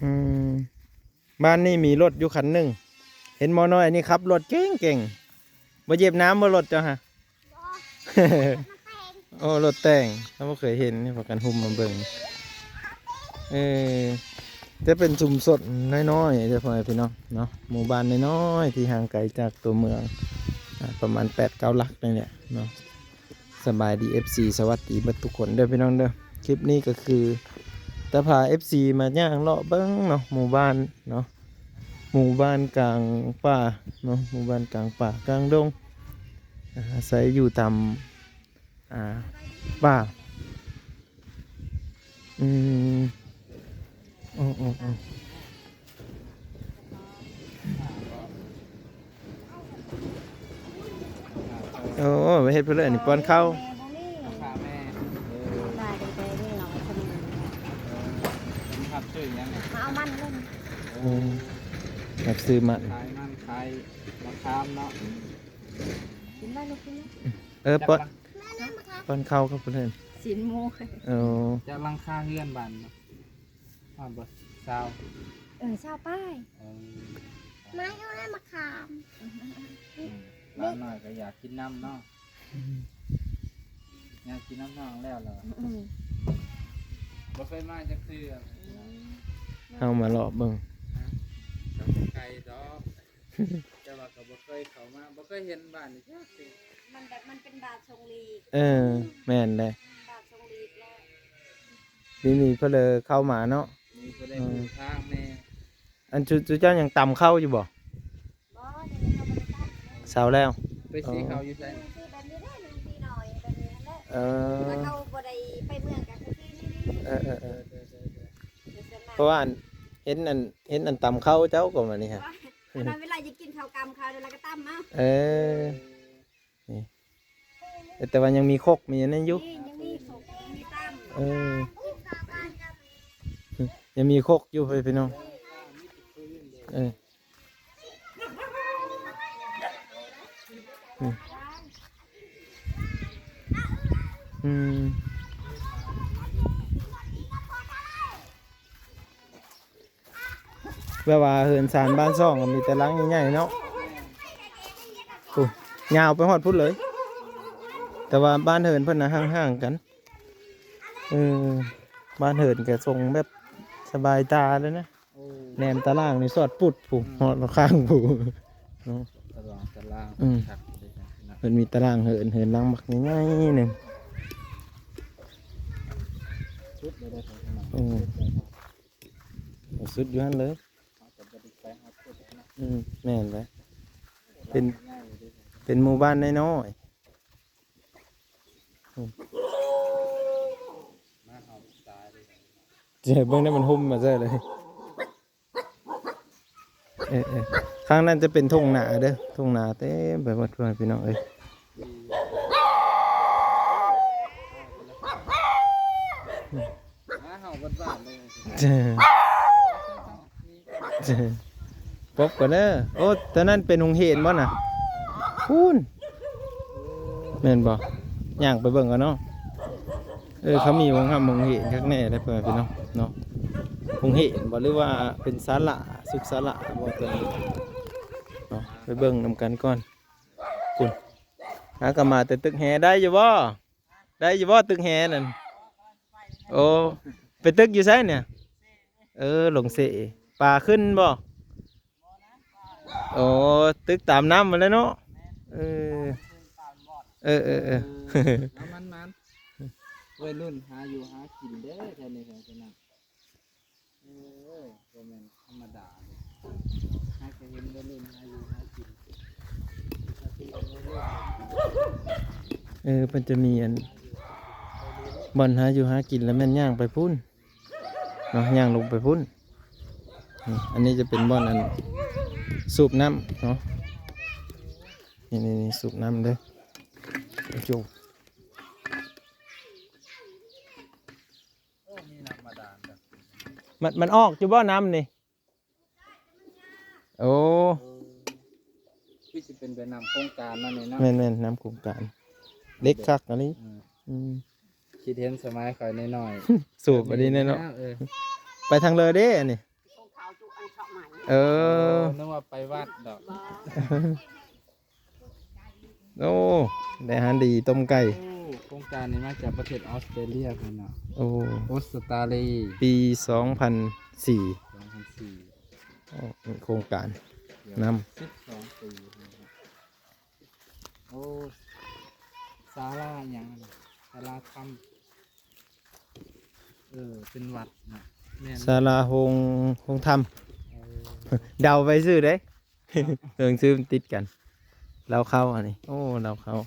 ອືມ ບ້ານນີ້ມີລົດຢູ່ຄັນໜຶ່ງ ເຫັນໝໍນ້ອຍນີ້ຂັບລົດເກັ່ງໆ ບໍ່ເຫຍບນ້ຳບໍ່ລົດເຈົ້າຫະ? ໂອ້ ລົດແຕ່ງ ເຮົາບໍ່ເຄີຍເຫັນ ພາກັນຮຸ່ມມາເບິ່ງ. ເອີ ຈະເປັນຊຸມຊົນນ້ອຍໆເດີພໍ່ແມ່ພີ່ນ້ອງເນາະ ໝູ່ບ້ານນ້ອຍໆທີ່ຫ່າງໄກຈາກຕົວເມືອງ ອາ ປະມານແປດເກົ້າຫຼັກນີ້ແຫຼະເນາະ. ສະບາຍດີ ເອັຟຊີ ສະຫວັດດີເບິດທຸກຄົນເດີພີ່ນ້ອງເດີ. ຄລິບນີ້ກໍຄືຈະພາ ເອັຟຊີ ມາຍ່າງເລາະເບິ່ງເນາະ ໝູ່ບ້ານເນາະ ໝູ່ບ້ານກາງປ່າເນາະ ໝູ່ບ້ານກາງປ່າກາງດົງ ອາ ອາໄສຢູ່ຕາມ ອ່າ ປ່າ ອືມ ໂອ້ ໂອ້ ໂອ້ ໂອ້ ໄປເຮັດເພິ່ນເລີຍ ອັນນີ້ປ້ອນເຂົ້າ ແມ່ບໍ່ມີ ຂ້າແມ່ ເອີ ສະບາຍດີເດີ ເປັນຮັບຊື້ຫຍັງນີ້ ມາເອົາມັນເລີຍ ອືມ ຮັບຊື້ມັນ ຂາຍມັນ ຂາຍມະຂາມເນາະ ກິນໄວ້ລູກ ກິນໄວ້ ເອີ ປ້ອນ ປ້ອນເຂົ້າກັບເພິ່ນ ຊີ້ນໝູ ເອີ ຈາກຫຼັງຄາເຮືອນບ້ານ ຮອດບໍ່ ຊາວ ເອີ ຊາວປາຍ ເອີ ມາຢູ່ໃນມະຂາມ ອືມ ຫຼານນ້ອຍກໍຢາກກິນນຳເນາະ ອືມ ຢາກກິນນຳນ້ອງແລ້ວລະ ອືມ ບໍ່ເຄີຍມາຈັກເທື່ອ ອືມ ເຮົາມາເລາະເບິ່ງ ກໍບໍ່ໄກດອກ ແຕ່ວ່າກໍບໍ່ເຄີຍເຂົ້າມາ ບໍ່ເຄີຍເຫັນບ້ານນີ້ຈັກເທື່ອ ມັນແບບ ມັນເປັນບ້ານຊົງຫຼີກ ເອີ ແມ່ນແຫຼະ ບ້ານຊົງຫຼີກແລ້ວ ນີ້ມີເພິ່ນເລີເຂົ້າມາເນາະ ມີຜູ້ໃດ ເອີ ຮູ້ທາງແດ່ ອັນ ຊຸ ຊຸເຈົ້າຍັງຕຳເຂົ້າຢູ່ບໍ່? ບໍ່ ດຽວນີ້ເຂົາບໍ່ໄດ້ຕຳ ເຊົາແລ້ວ ໄປ ອໍ ສີເຂົາຢູ່ໃສ? ສີແບບນີ້ແຫຼະ ສີໜ້ອຍແບບນີ້ຫັ້ນແຫຼະ ເອີ ແລ້ວເຂົາບໍ່ໄດ້ໄປເມືອງກັນ ສີນີ້ ເອີ ເອີ ເອີ ເອີ ເອີ ເອີ ເອີ ເອີ ເພາະວ່າເຫັນອັນ ເຫັນອັນຕຳເຂົ້າເຈົ້າກໍວ່ານີ້ຮະ ອັນນັ້ນເວລາຢາກກິນເຂົ້າກຳເຂົາ ແລ້ວກໍຕຳເອົາ ເອີ ນີ້ ແຕ່ວ່າຍັງມີຄົກມີອັນນັ້ນຢູ່ ນີ້ ຍັງມີຄົກ ມີຕຳ ເອີ ຍັງມີຄົກຢູ່ ພີ່ນ້ອງ ເອີ ອືມ ອືມ. ແບບວ່າເຮືອນຊານບ້ານຊ່ອງກໍມີແຕ່ຫຼັງໃຫຍ່ໆເນາະ ໂອ້ ຍາວໄປຮອດພຸ້ນເລີຍ ແຕ່ວ່າບ້ານເຮືອນເພິ່ນນະຫ່າງໆກັນ ເອີ ບ້ານເຮືອນກໍຊົງແບບສະບາຍຕາເລີຍນະ ໂອ້ ແນມຕາລ່າງນີ້ສອດປຸດພຸ້ນ ອືມ ຮອດລະຂ້າງພຸ້ນເນາະ ຕາລ່າງ ຕາລ່າງ ອືມ ຄັກເລີຍນະ ເພິ່ນມີຕາລ່າງເຮືອນ ເຮືອນຫຼັງບັກໃຫຍ່ໆໜຶ່ງ ສຸດເລີຍເດີ ເອີ. ສຸດຢູ່ຫັ້ນເລີຍ ເຮົາກໍບໍ່ໄດ້ໄປຮອດພຸ້ນເນາະ ອືມ ແມ່ນແຫຼະ ເປັນ ເປັນໝູ່ບ້ານນ້ອຍໆ ອືມ ມາເຮົາຕາຍເລີຍ ເຈົ້າເບິ່ງໄດ້ ມັນຫຸ້ມມາເຊີເລີຍ ເອີໆ ຂ້າງນັ້ນຈະເປັນທົ່ງນາເດີ ທົ່ງນາເຕັມໄປໝົດ ພໍ່ແມ່ພີ່ນ້ອງເອີຍ. ປົບກ່ອນເດີ ໂອ້ ຕອນນັ້ນເປັນໂຮງຮຽນບໍ່ນະ ພຸ້ນ ແມ່ນບໍ່? ຍ່າງໄປເບິ່ງກ່ອນເນາະ ເອີ ເຂົາມີໂຮງຮ່ຳໂຮງຮຽນຄັກແນ່ເດ້ ພໍ່ແມ່ພີ່ນ້ອງເນາະ ໂຮງຮຽນບໍ່ ຫຼືວ່າເປັນສາລາ ສຸກສາລາບໍ່ ຕົວນີ້ເນາະ ໄປເບິ່ງນຳກັນກ່ອນ ພຸ້ນ ຫາກໍມາແຕ່ຕຶກແຮ ໄດ້ຢູ່ບໍ່? ໄດ້ຢູ່ບໍ່ຕຶກແຮນັ້ນ? ໂອ້ ໄປຕຶກຢູ່ໃສນີ້? ເອີ ລົງເຊ ປາຂຶ້ນບໍ່? ໂອ້ ຕຶກຕາມນ້ຳຫັ້ນແຫຼະເນາະ ເອີ ເອີໆໆ ເອີ ມັນໆ ໄວລຸ້ນຫາຢູ່ຫາກິນເດີ ແຖວນີ້ ແຖວນັ້ນ ໂອ້ຍ ບໍ່ແມ່ນທຳມະດາເດ້ ຫາກໍເຫັນໄວລຸ້ນຫາຢູ່ຫາກິນ ເອີ ເພິ່ນຈະມີອັນ ບ່ອນຫາຢູ່ຫາກິນ ແລ້ວແມ່ນຍ່າງໄປພຸ້ນເນາະ ຍ່າງລົງໄປພຸ້ນ ນີ້ ອັນນີ້ຈະເປັນບ່ອນອັນ ສູບນ້ຳເນາະ ນີ້ໆໆ ສູບນ້ຳເດີ ໂອ້ໂຫ ໂອ້ ມີນ້ຳບາດານເດີ ມັນ ມັນອອກຢູ່ບໍ່ນ້ຳນີ້? ໂອ້ ເອີ ຄືຊິເປັນແບບນ້ຳໂຄງການນັ້ນນີ້ເນາະ ແມ່ນໆ ນ້ຳໂຄງການ ເດັກຄັກອັນນີ້ ອືມ ອືມ ຄິດເຫັນສະໄໝຂ້ອຍນ້ອຍໆ ສູບອັນນີ້ແນ່ເນາະ ເອີ ໄປທາງເລີເດ້ອັນນີ້ ເອີ ເອີ ນຶກວ່າໄປວັດດອກ. ໂອ້ ໄດ້ອາຫານດີ ຕົ້ມໄກ່. ໂອ້ ໂຄງການນີ້ມາຈາກປະເທດອອສເຕຣເລຍພຸ້ນເນາະ. ໂອ້ ອອສເຕຣເລຍ ປີສອງພັນສີ່ ສອງພັນສີ່. ໂອ້ ມີໂຄງການນຳ ສິບສອງປີ. ໂອ້ ສາລາຫຍັງຫັ້ນນະ? ສາລາທຳ ເອີ ເປັນວັດນະ ແມ່ນ ສາລາໂຮງ ໂຮງທຳ. ເອີ ເດົາໄປຊື່ເດ້ ເອີ ເຊິ່ງຊື່ມັນຕິດກັນ. ລາວເຂົ້າອັນນີ້ ໂອ້ ລາວເຂົ້າ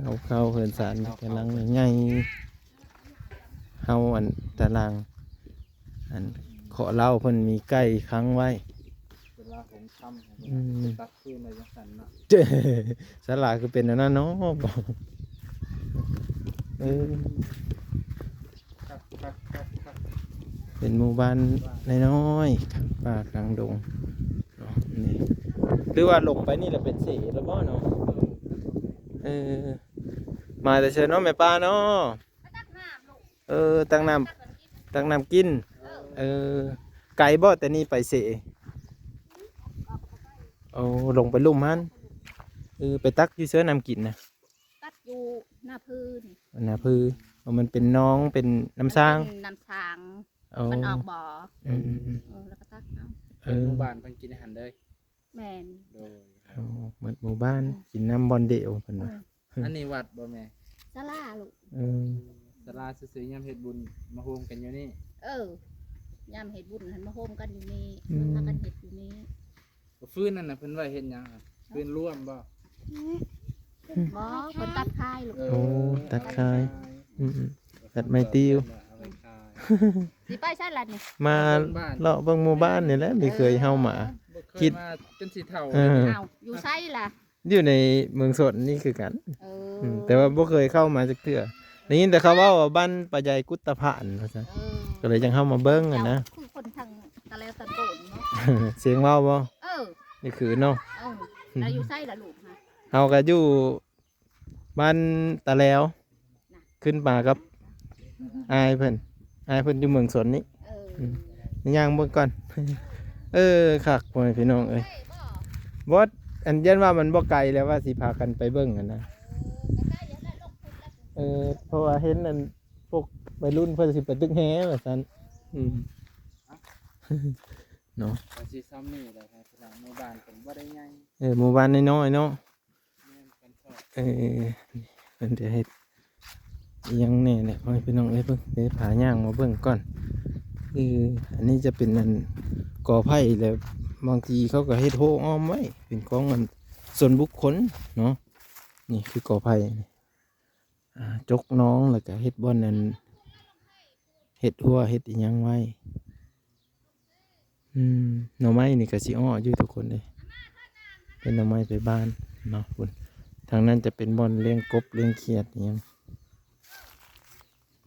ລາວເຂົ້າເຮືອນຊານກຳລັງໃຫຍ່. ເຮົາອັນຕາລາງ ອັນເຄາະເຫຼົ້າເພິ່ນມີໄກ່ຂັງໄວ້. ເວລາຫົງຄ່ຳ ອືມ ຕັດຄືນໄດ້ຈັ່ງຊັ້ນເນາະ. ສາລາຄືເປັນອັນນັ້ນເນາະ. ເອີ ຄັກໆໆໆ ເປັນໝູ່ບ້ານນ້ອຍໆ ກາງປ່າກາງດົງເນາະ. ນີ້ ຫຼືວ່າລົງໄປນີ້ລະເປັນເສລະບໍ່ເນາະ? ເອີ ມາແຕ່ເຊີເນາະແມ່ປ້າເນາະ. ເອີ ຕັກນ້ຳ ຕັກນ້ຳກິນ. ເອີ ໄກບໍ່ແຕ່ນີ້ໄປເສ? ໂອ້ ລົງໄປລຸ່ມຫັ້ນ. ເອີ ໄປຕັກຢູ່ເຊີນ້ຳກິນນະ? ຕັກຢູ່ນາພືນີ້ ນາພື. ເອີ ມັນເປັນໜອງ ເປັນນ້ຳຊາງ. ເປັນນ້ຳຊາງ. ໂອ້ ມັນອອກບໍ່? ອືມ ເອີ ແລ້ວກໍຕັກເອົາ. ເອີ ໝູ່ບ້ານເພິ່ນກິນຫັ້ນເລີຍ. ແມ່ນ ໂດຍ. ໂອ້ ໝົດໝູ່ບ້ານ ອືມ ກິນນ້ຳບ່ອນດຽວເພິ່ນວ່າ. ເອີ ອັນນີ້ວັດບໍ່ແມ່? ສາລາລູກ. ເອີ ສາລາຊື່ໆ ຍາມເຮັດບຸນມາໂຮມກັນຢູ່ນີ້. ເອີ ຍາມເຮັດບຸນຫັ້ນມາໂຮມກັນຢູ່ນີ້. ອືມ ພາກັນເຮັດຢູ່ນີ້. ຟືນນັ້ນນະ ເພິ່ນໄວ້ເຮັດຫຍັງ? ຟືນລວມບໍ່? ບໍ່ ເພິ່ນຕັດຂາຍລູກ. ເອີ ໂອ້ ຕັດຂາຍ. ຕັດຂາຍ. ອືມໆ ຕັດໄມ້ຕິວ ເອົາໄປຂາຍ. ຊິໄປໃສລະນີ້? ມາເລາະເບິ່ງໝູ່ບ້ານນີ້ແຫຼະ ມີເຄີຍເຮົາມາ. ເອີ ບໍ່ເຄີຍມາຈົນຊິເຖົ້າ. ເອີ ເອົາ ຢູ່ໃສລະ? ຢູ່ໃນເມືອງຊົນນີ້ຄືກັນ. ເອີ ອືມ ແຕ່ວ່າບໍ່ເຄີຍເຂົ້າມາຈັກເທື່ອ. ໄດ້ຍິນແຕ່ເຂົາເວົ້າວ່າບ້ານປາໃຫຍ່ກຸດຕະພານວ່າຊັ້ນ. ເອີ ກໍເລີຍຈັ່ງເຂົ້າມາເບິ່ງຫັ້ນນະ. ເຈົ້າຄືຄົນທາງຕະແລວຕະໂກນເນາະ. ສຽງເວົ້າບໍ່? ເອີ ນີ້ຄືເນາະ. ເອີ ແລ້ວຢູ່ໃສລະລູກ? ເຮົາກໍຢູ່ ບ້ານຕາແລວ ນະ ຂຶ້ນມາກັບອ້າຍເພິ່ນ. ອ້າຍເພິ່ນຢູ່ເມືອງຊົນນີ້. ເອີ ອືມ ຍ່າງເບິ່ງກ່ອນ. ເອີ ຄັກ ພໍ່ແມ່ພີ່ນ້ອງເອີຍ. ບໍ່ ອັນ ຢ້ານວ່າມັນບໍ່ໄກ ແລ້ວວ່າຊິພາກັນໄປເບິ່ງຫັ້ນນະ. ເອີ ເພາະວ່າເຫັນອັນ ພວກໄວລຸ້ນເພິ່ນຊິໄປຕຶກແຮວ່າຊັ້ນ. ອືມ ເນາະ ກໍຊິຊ່ຳນີ້ແຫຼະ ພີ່ນ້ອງ. ໝູ່ບ້ານເພິ່ນບໍ່ໄດ້ໃຫຍ່. ເອີ ໝູ່ບ້ານນ້ອຍໆເນາະ. ເອີ ເພິ່ນຈະເຮັດອີ່ຫຍັງແດ່ແຫຼະ ພໍ່ແມ່ພີ່ນ້ອງເອີຍ. ເບິ່ງ ເດີ ພາຍ່າງມາເບິ່ງກ່ອນ. ເອີ ອັນນີ້ຈະເປັນອັນ ກໍໄຜ່ ແລ້ວບາງທີເຂົາກໍເຮັດໂຮງອ້ອມໄວ້ ເປັນຂອງອັນ ສ່ວນບຸກຄົນເນາະ. ນີ້ຄືກໍໄຜ່ ອ່າ ຈົກໜອງ ແລ້ວກໍເຮັດບ່ອນອັນ ເຮັດຮົ້ວ ເຮັດອີ່ຫຍັງໄວ້. ອືມ ໜໍ່ໄມ້ນີ້ກໍຊິເອາະຢູ່ທຸກຄົນເດ້ ເປັນໜໍ່ໄມ້ໄປບ້ານເນາະ. ພຸ້ນ ທາງນັ້ນຈະເປັນບ່ອນລ້ຽງກົບລ້ຽງຂຽດອີ່ຫຍັງ.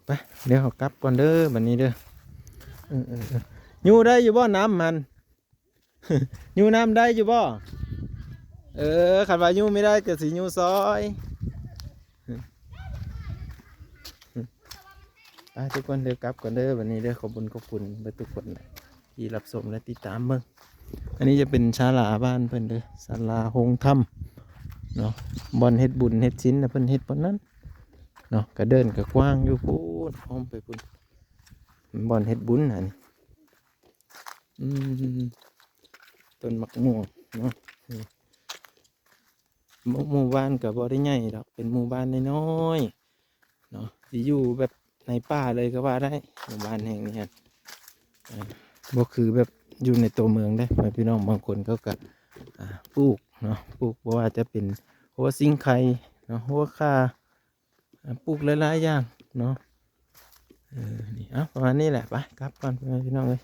ໄປ ດຽວເຮົາກັບກ່ອນເດີ ບັດນີ້ເດີ. ເອີໆໆ ຢູ່ໄດ້ຢູ່ບໍ່ນ້ຳຫັ້ນ? ຍູ້ນ້ຳໄດ້ຢູ່ບໍ່? ເອີ ຄັນວ່າຍູ້ບໍ່ໄດ້ກໍຊິຍູ້ຊ່ອຍ. ໄປທຸກຄົນ ເດີກັບກ່ອນເດີບັດນີ້ເດີ. ຂອບຄຸນ ຂອບຄຸນເບິດທຸກຄົນທີ່ຮັບຊົມ ແລະ ຕິດຕາມເບິ່ງ. ອັນນີ້ຈະເປັນສາລາບ້ານເພິ່ນເດີ ສາລາໂຮງທຳເນາະ. ບ່ອນເຮັດບຸນເຮັດສິນນະ ເພິ່ນເຮັດບ່ອນນັ້ນເນາະ. ກະເດີ່ນກະກວ້າງຢູ່ພຸ້ນ ອ້ອມໄປພຸ້ນ ບ່ອນເຮັດບຸນຫັ້ນ. ອືມ ຕົ້ນໝາກມ່ວງເນາະ. ໝູ່ ໝູ່ບ້ານກໍບໍ່ໄດ້ໃຫຍ່ດອກ ເປັນໝູ່ບ້ານນ້ອຍໆເນາະ ຊິຢູ່ແບບໃນປ່າເລີຍກໍວ່າໄດ້. ໝູ່ບ້ານແຫ່ງນີ້ຫັ້ນ ເອີ ບໍ່ຄືແບບຢູ່ໃນຕົວເມືອງເດ້ ພໍ່ແມ່ພີ່ນ້ອງ. ບາງຄົນເຂົາກໍ ອ່າ ປູກເນາະ ປູກບໍ່ວ່າຈະເປັນຫົວສິງໄຄເນາະ ຫົວຂ່າ ອ່າ ປູກຫຼາຍໆຢ່າງເນາະ. ເອີ ນີ້ ເອົາ ປະມານນີ້ແຫຼະ ໄປ ກັບກ່ອນ ພໍ່ແມ່ພີ່ນ້ອງເອີຍ.